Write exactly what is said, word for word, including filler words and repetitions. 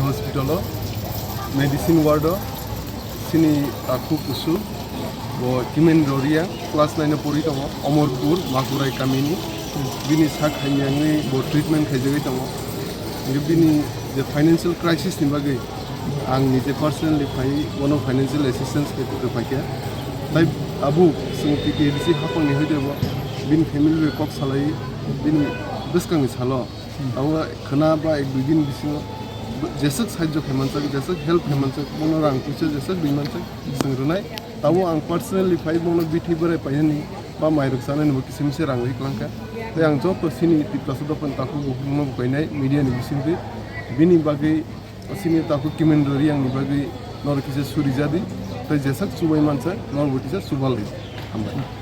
Hospital o medicine ward o chini takhuk kusu bo Kimen Roria class nine o pori tongo, Omorpur Makurai kamini. Bini sak hamyangwi bo treatment khaijagwi tongo. Hingke bini je financial crisis ni bagwi ang nije personally phai bono financial assistance khe rwphaikha. Tai abo chwng T T A D C hapangni hoide bo bini family bai kok salai bini bwskangni salo. Abo khwna ba ek dui din bisingo jeswk sahajyo khai manjak, jeswk help khai manjak, bono rang puisa jeswk ri manjak, chwng rwnai. Abo ang personally phai bono bithi berai painani ba mairok chanani bo kisim se rang ri klangkha. Tai ang joto chini Tiprasa dophani takhuk bukhukno bo kainai media ni bisingtwi bini bagwi chini takhuk Kimen Roria ni bagwi norok kisa suri jadi, tai jeswk chubai manjak norok bo kisa chubal ri. Hambai.